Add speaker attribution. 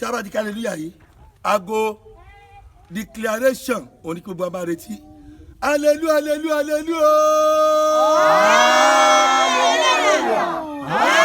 Speaker 1: Tí a bá ti ká hallelujah yìí, aago declaration òní kí gbogbo wa máa retí. Hallelujah, hallelujah, hallelujah.